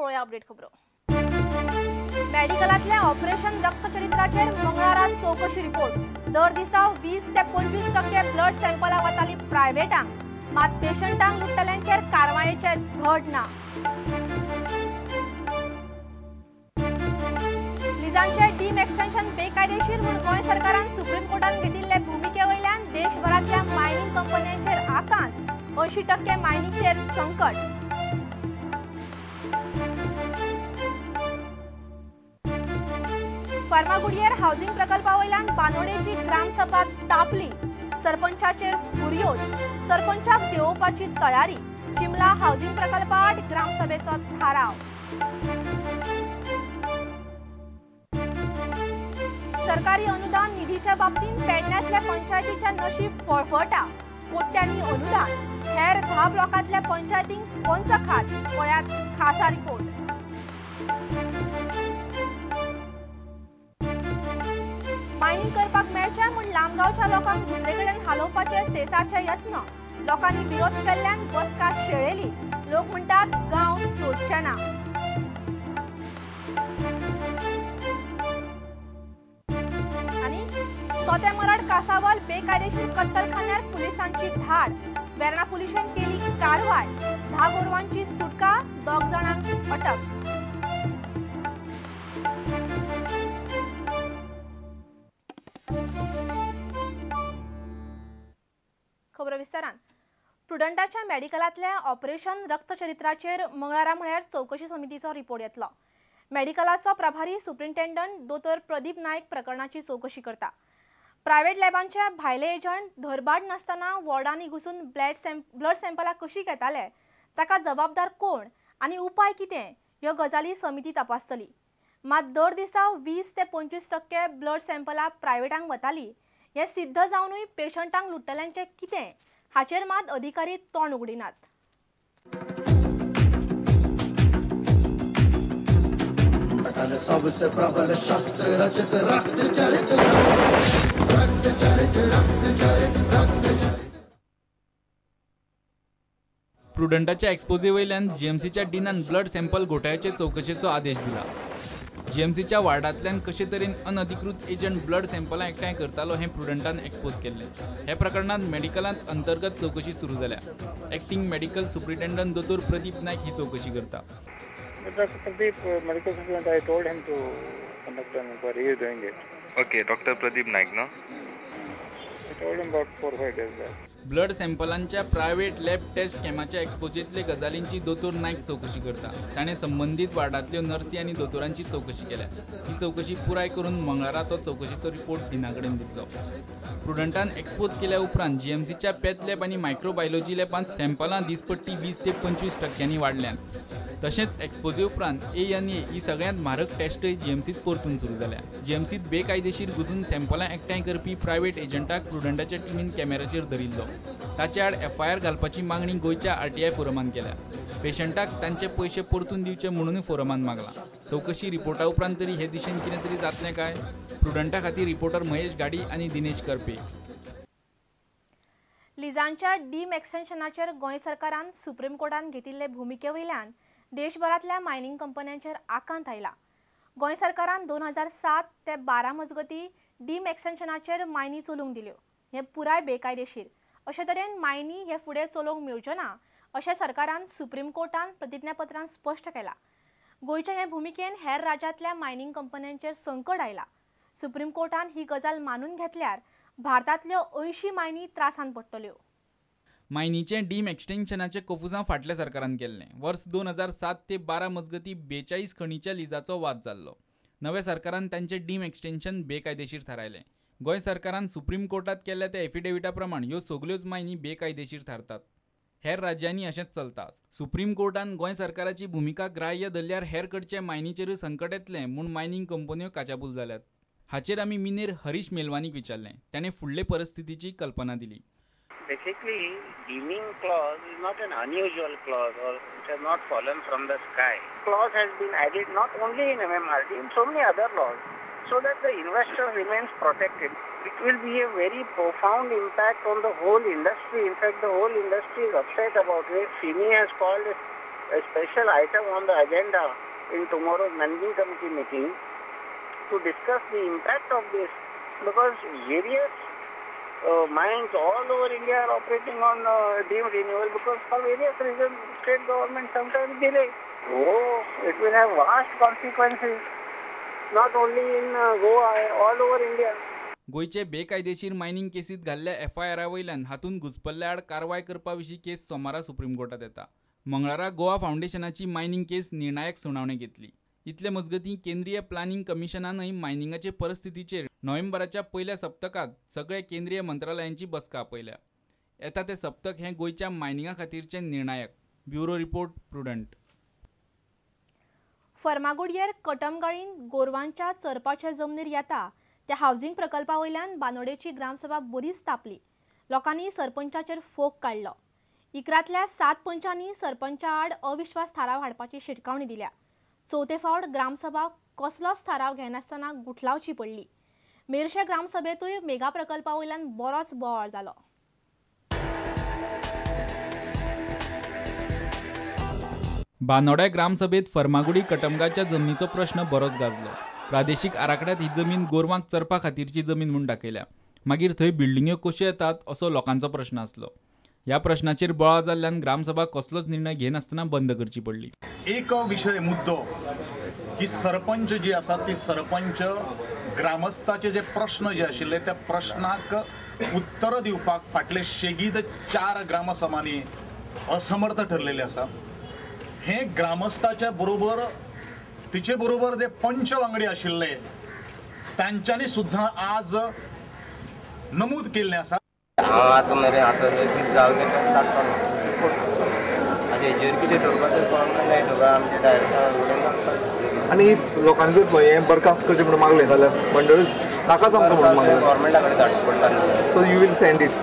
पळोवया अपडेट खबरो. मेडिकलांतल्या ऑपरेशन रक्तचरित्राचेर मंगळारा चवकशी रिपोर्ट. दर दिसा 20 ते 25% ब्लड सॅम्पलां वताली प्रायव्हेटांक, मात पेशंटांक लुट्टल्यांचेर कारवायेचे धड ना. लिजांचे डीम एक्सटेन्शन बेकायदेशीर म्हूण गोंय सरकारान सुप्रीम कोर्टान घेतिल्ले भुमिके वयल्यान देशभरांतल्या मायनिंग कंपन्यांचेर आकांत, 80% मायनिंगचेर संकट. फार्मागुडयेर हावजिंग प्रकल्पा वयल्यान बानोडेची ग्रामसभा तापली, सरपंचाचेर फुर्योज, सरपंचाक देंवोवपाची तयारी. शिमला हावजिंग प्रकल्पाआड ग्रामसभेचो थाराव. सरकारी अनुदान निधीच्या बाबतींत पेडण्यांतल्या पंचायतीच्या नशीब फळफळटा, कोट्यांनी अनुदान, हेर 10 ब्लॉकांतल्या पंचायतींक पंचखात. पळयात खासा रिपोर्ट. मायनिंग करपाक मेळचें म्हूण लामगांवच्या लोकांक दुसरे कडेन हालोवपाचे सेसाचे यत्न, लोकांनी विरोध केल्ल्यान बसका शेळेली. लोक म्हणटात गांव सोडचे ना. आनी तोते मरड कासावल बेकायदेशीर कत्तलखान्यार पुलिसांची धाड, वेर्णा पुलिशेन केली कारवाय, 10 गोरवांची सुटका, 2 जाणांक अटक. खबर विस्तारान. प्रुडंटाच्या मेडिकलांतल्या ऑपरेशन रक्तचरित्राचेर मंगळारा म्हळ्यार चवकशी समितीचो रिपोर्ट येतलो. मेडिकलाचो प्रभारी सुप्रिंटेंडंट दोतोर प्रदीप नायक प्रकरणाची चवकशी करता. प्रायव्हेट लॅबांचे भायले एजंट धरबाड नासतना वॉर्डांनी घुसून ब्लड सॅम्पलां कशी घेताले, ताका जबाबदार कोण आनी उपाय कितें ह्यो गजाली समिती तपासतली. मात दर दिसा 20 ते 25% ब्लड सॅम्पलां प्रायव्हेटांक वताली हें सिद्ध जावनूय पेशंटांक लुट्टल्यांचें कितें हाचेर मात अधिकारी तोंड उगडिनात. सबसे प्रबल शस्त्र रचित रक्त चरित रक्त चरित रक्त चरित रक्त चरित. प्रुडंटाच्या एक्सपोजे वयल्यान जीएमसीच्या डिनान ब्लड सॅम्पल घोटाळ्याचे चवकशेचो आदेश दिला. जीएमसीच्या वार्डांतल्यान कशे तरेन अनधिकृत एजंट ब्लड सॅम्पलां एकठांय करतालो हें प्रुडंटान एक्सपोज केल्लें. ह्या प्रकरणांत मेडिकलांत अंतर्गत चवकशी सुरू जाल्या. एक्टिंग मेडिकल सुप्रिंटेंडंट दोतोर प्रदीप नायक ही चवकशी करता. Dr. Pradeep, medical superintendent, I told him to conduct an inquiry. He is doing it. Okay, Dr. Pradeep Naik, no? I told him about 4 or 5 days back. Blood सॅम्पलांच्या private lab taste स्कॅमाच्या एक्सपोजेंतले गजालींची दोतोर नायक चवकशी करता. ताणें संबंदीत वार्डांतल्यो नर्सी आनी दोतोरांची चवकशी केल्या. ही चवकशी पुराय करून मंगळारा तो चवकशेचो रिपोर्ट डिना कडेन दितलो. प्रुडंटान एक्सपोज केल्या उपरांत जीएमसीच्या पॅथ लॅब आनी मायक्रोबायोलॉजी लॅबांत सॅम्पलां दिसपट्टी 20 ते 25% वाडल्यांत. तशेंच एक्सपोजे उपरांत ANA ही सगळ्यांत म्हारग टेस्टय जीएमसीत परतून सुरू जाल्या. जीएमसीत बेकायदेशीर घुसून सॅम्पलां एकठांय करपी प्रायव्हेट एजंटाक प्रुडंटाच्या टिमीन कॅमेराचेर धरिल्लो. ताचे आड FIR घालपाची मागणी गोंयच्या RTI फोरमान केल्या. पेशंटाक तांचे पयशे परतून दिवचे म्हणूनय फोरमान मागलां. चवकशी रिपोर्टा उपरांत तरी हे दिशेन कितें तरी जातलें काय? प्रुडंटा खातीर रिपोर्टर महेश गाडी आनी दिनेश करपे. लिजांच्या डीम एक्सटेन्शनाचेर गोंय सरकारान सुप्रीम कोर्टान घेतिल्ले भुमिके वयल्यान देशभरांतल्या मायनिंग कंपन्यांचेर आकांत आयला. गोंय सरकारान 2007 ते 12 मजगतीं डीम एक्सटेन्शनाचेर मायनी चलोवंक दिल्यो. हें पुराय बेकायदेशीर. अशे तरेन मायनी हे फुडें चलोवंक मेळच्यो ना अशें सरकारान सुप्रीम कोर्टान प्रतिज्ञापत्रान स्पश्ट केलां. गोंयचे हे भुमिकेन हेर राज्यांतल्या मायनिंग कंपन्यांचेर संकट आयलां. सुप्रीम कोर्टान ही गजाल मानून घेतल्यार भारतांतल्यो 80 मायनी त्रासान पडटल्यो. मायनीचें डीम एक्सटेन्शनाचें कोफुजां फाटल्या सरकारान केल्लें. वर्स 2007 ते 12 मजगतीं 42 खणीच्या लिजाचो वाद जाल्लो. नव्या सरकारान तांचें डीम एक्सटेन्शन बेकायदेशीर थारायलें. गोंय सरकारान सुप्रीम कोर्टात केल्ल्या त्या एफिडेविटा प्रमाण ह्यो सगल्योच मायनी बेकायदेशीर थारतात. हेर राज्यांनी अशेंच चलता. सुप्रीम कोर्टान गोंय सरकाराची भुमिका ग्राह्य धरल्यार हेर कडचे मायनीचेरूय संकट येतलें म्हूण मायनींग कंपन्यो काचाबूल जाल्यात. हाचेर आमी मिनेर हरीश मेलवानीक विचारलें. ताणें फुडले परिस्थितीची कल्पना दिली. Basically, deeming clause is not an unusual clause, or it has not fallen from the sky. Clause has been added not only in MMRD, in so many other laws, so that the investor remains protected. It will be a very profound impact on the whole industry. In fact, the whole industry is upset about it. FIMI has called a special item on the agenda in tomorrow's managing committee meeting to discuss the impact of this, because various mines all over India are operating on deemed renewal because for various reasons state government sometimes delay. Oh, it will have vast consequences not only in Goa, all over India. गोंयचे बेकायदेशीर mining केसीत घाल्ल्या एफआयआरा वयल्यान हातूंत घुसपल्ल्या आड कारवाय करपा विशीं केस सोमारा सुप्रीम कोर्टात येता. मंगळारा गोवा फावंडेशनाची मायनिंग केस निर्णायक सुनावणी घेतली. इतले मजगतीं केंद्रीय प्लानिंग कमिशनानय मायनिंगाचे परिस्थितीचेर नोव्हेंबराच्या पयल्या सप्तकांत सगळे केंद्रीय मंत्रालयांची बसका आपयल्या. येता ते सप्तक हें गोंयच्या मायनिंगा खातीरचें निर्णायक. Bureau report, Prudent. फर्मागुडयेर कटमगाळीन गोरवांच्या चरपाच्या जमनीर येता त्या हावजिंग प्रकल्पा वयल्यान बानोडेची ग्रामसभा बरीच तापली. लोकांनी सरपंचाचेर फोग काडलो. 11तल्या 7 पंचांनी सरपंचा आड अविश्वास थाराव हाडपाची शिटकावणी दिल्या. चवथे फावट ग्रामसभा कसलोच थाराव घेनासतना गुठलावची पडली. मेरशे ग्रामसभेतूय मेगा प्रकल्पा वयल्यान बरोच बोवाळ जालो. बानोड्या ग्रामसभेत फर्मागुडी कटमगाच्या जमनीचो प्रश्न बरोच गाजलो. प्रादेशीक आराखड्यात ही जमीन गोरवांक चरपा खातीरची जमीन म्हूण दाखयल्या. मागीर थंय बिल्डिंग्यो कश्यो येतात असो लोकांचो प्रश्न आसलो. ह्या प्रश्नाचेर बोवाळ जाल्ल्यान ग्रामसभा कसलोच निर्णय घेनासतना बंद करची पडली. एक विषय मुद्दो की सरपंच जी आसा ती सरपंच ग्रामस्थाचे जे प्रश्न जे आशिल्ले त्या प्रश्नाक उत्तर दिवपाक फाटले शेगीत 4 ग्रामसभांनी असमर्थ ठरलेले आसा. हे ग्रामस्थाच्या बरोबर तिचे बरोबर जे पंच वांगडी आशिल्ले तांच्यांनी सुद्धा आज नमूद केल्लें आसा. आतां मेरेन आसा कितें जालें तें आतां हेजेर कितें ठरपाचें कळना मेळटा आमचे डायरेक्टर. आनी if लोकांनी जर हें बरखास्त करचें म्हणून मागलें जाल्यार मंडळूच नाकाच आमकां म्हणून मागलें गव्हर्मेंटा कडेन धाडचें पडटा. So you will send it.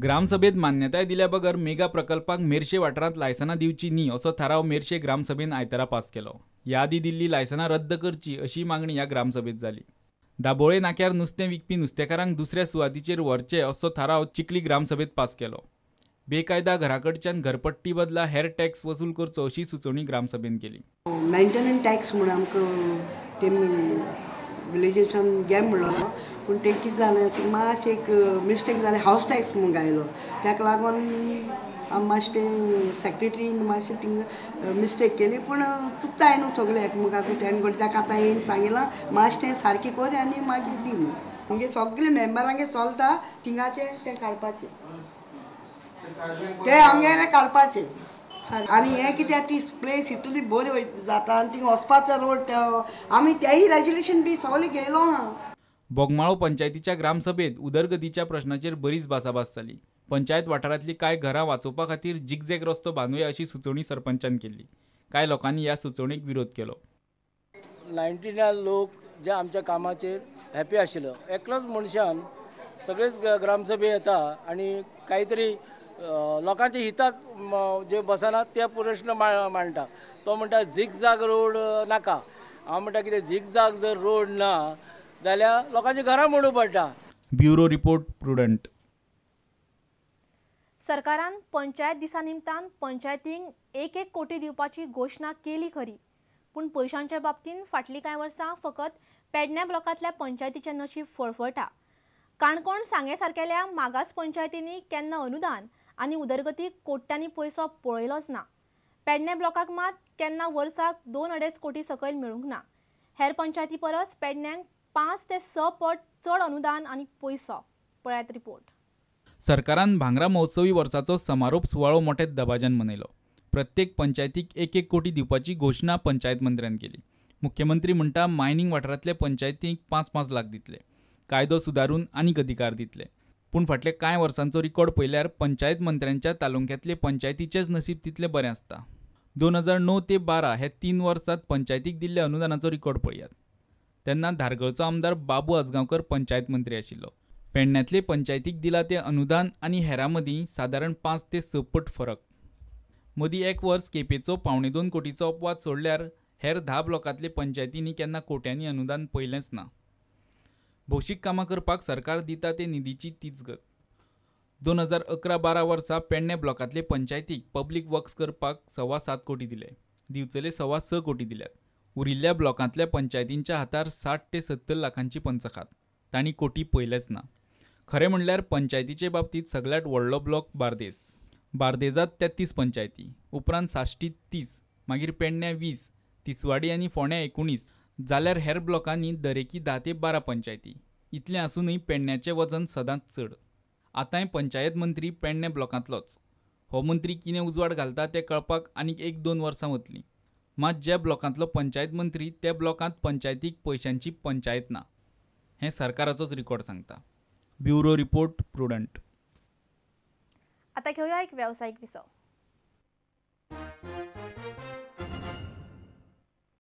ग्रामसभेत मान्यताय दिल्या बगर मेगा प्रकल्पाक मेरशे वाठारांत लायसनां दिवची न्ही असो थाराव मेरशे ग्रामसभेन आयतारा पास केलो. ह्या आदीं दिल्ली लायसनां रद्द करची अशी मागणी ह्या ग्रामसभेत जाली. दाबोळे नाक्यार नुस्तें विकपी नुस्तेकारांक दुसऱ्या सुवातीचेर व्हरचे असो थाराव चिखली ग्रामसभेत पास केलो. बेकायदा घराकडच्यान घरपट्टी बदला हेर टॅक्स वसूल करचो अशी सुचोवणी ग्रामसभेन केली. मेंटेनन्स टॅक्स म्हणून आमकां ते विलेजीसान घे म्हणलो, पूण तें कितें जालें तें मातशें एक मिस्टेक जालें, हावस टॅक्स म्हूण घायलो. ताका लागून आमी मातशें तें सेक्रेटरीन मातशें थिंगा मिस्टेक केली, पूण चुकताय न्हू सगळें एकमेकाक तेणें ताका आतां येवन सांगिलां मातशें तें सारकें कर आनी मागीर दी म्हूण. म्हणजे सगळे मेंबरांगे चलता थिंगाचें तें काडपाचें, तें आमगेलें काडपाचें. आनी हें कित्याक ती प्लेस इतली बरी जाता आनी थिंगा वचपाचो रोड आमी तेय रेज्युलेशन बी सगळें घेयलो आहा. बोगमाळो पंचायतीच्या ग्रामसभेत उदरगतीच्या प्रश्नाचेर बरीच भासाभास जाली. पंचायत वाठारांतली कांय घरां वाचोवपा खातीर जिगझॅग रस्तो बांदुया अशी सुचोवणी सरपंचान केल्ली. कांय लोकांनी ह्या सुचोवणेक विरोध केलो. 99 लोक जे आमच्या कामाचेर हॅपी आशिल्लो. एकलोच मनशान सगळेच ग्रामसभे येता आनी कांय तरी लोकांच्या हिताक जे बसना ते प्रश्न मांडटा. तो म्हणटा झिगझाग रोड नाका. हांव म्हणटा कितें झिगझाग जर रोड ना जाल्यार लोकांची घरां मोडूं पडटा. Bureau report, Prudent. सरकारान पंचायत दिसा निमतान पंचायतींक 1-1 कोटी दिवपाची घोशणा केली खरी, पूण पयशांच्या बाबतींत फाटलीं कांय वर्सां फकत पेडण्या ब्लॉकांतल्या पंचायतीचें नशीब फळफळटा. काणकोण सांगे सारकेल्या मागास पंचायतींनी केन्ना अनुदान आनी उदरगतीक कोट्यांनी पयसो पळयलोच ना. पेडणे ब्लॉकाक मात केन्ना वर्साक 2-2.5 कोटी सकयल मेळूंक ना. हेर पंचायती परस पेडण्यांक 5 ते 6 पट चड अनुदान आनी पयसो. पळयात रिपोर्ट. सरकारान भांगरा महोत्सवी वर्साचो समारोप सुवाळो मोठ्या दबाज्यान मनयलो. प्रत्येक पंचायतीक 1-1 कोटी दिवपाची घोशणा पंचायत मंत्र्यान केली. मुख्यमंत्री म्हणटा मायनिंग वाठारांतल्या पंचायतींक 5-5 लाख दितले, कायदो सुदारून आनीक अधिकार दितले. पूण फाटल्या कांय वर्सांचो रिकॉर्ड पळयल्यार पंचायत मंत्र्यांच्या तालुक्यांतले पंचायतीचेच नसीब तितलें बरें आसता. 2009 ते 12 हे 3 वर्सांत पंचायतीक दिल्ल्या अनुदानाचो रिकॉर्ड पळयात. तेन्ना धारगळचो आमदार बाबू आजगांवकर पंचायत मंत्री आशिल्लो. पेडण्यांतले पंचायतीक दिला तें अनुदान आनी हेरां मदीं सादारण 5 ते 6 पट फरक. मदीं एक वर्स केपेंचो 1.75 कोटीचो अपवाद सोडल्यार हेर 10 ब्लॉकांतले पंचायतींनी केन्ना कोट्यांनी अनुदान पळयलेंच ना. भौशीक कामां करपाक सरकार दिता ते निधीची तीच गत. 2011-12 वर्सा पेडणे ब्लॉकांतले पंचायतीक पब्लीक वर्क्स करपाक 7.25 कोटी दिले, दिवचले 6.25 कोटी दिल्यात. उरिल्ल्या ब्लॉकांतल्या पंचायतींच्या हातार 60 ते 70 लाखांची पंचखात, तांणी कोटी पळयलेच ना. खरें म्हणल्यार पंचायतीचे बाबतींत सगळ्यांत व्हडलो ब्लॉक बार्देस. बार्देजांत 33 पंचायती, उपरांत साश्टी 30, मागीर पेडण्यां 20, तिसवाडी आनी फोंड्यां 19, जाल्यार हेर ब्लॉकांनी दरेकी 10 ते 12 पंचायती. इतलें आसूनय पेडण्याचें वजन सदांच चड. आतांय पंचायत मंत्री पेडणे ब्लॉकांतलोच. हो मंत्री कितें उजवाड घालता तें कळपाक आनीक 1-2 वर्सां वतलीं. मात ज्या ब्लॉकांतलो पंचायत मंत्री त्या ब्लॉकांत पंचायतीक पयशांची पंचायत ना, हें सरकाराचोच रिकॉर्ड सांगता. Bureau report, Prudent. आता घेऊया एक व्यावसायिक विसव.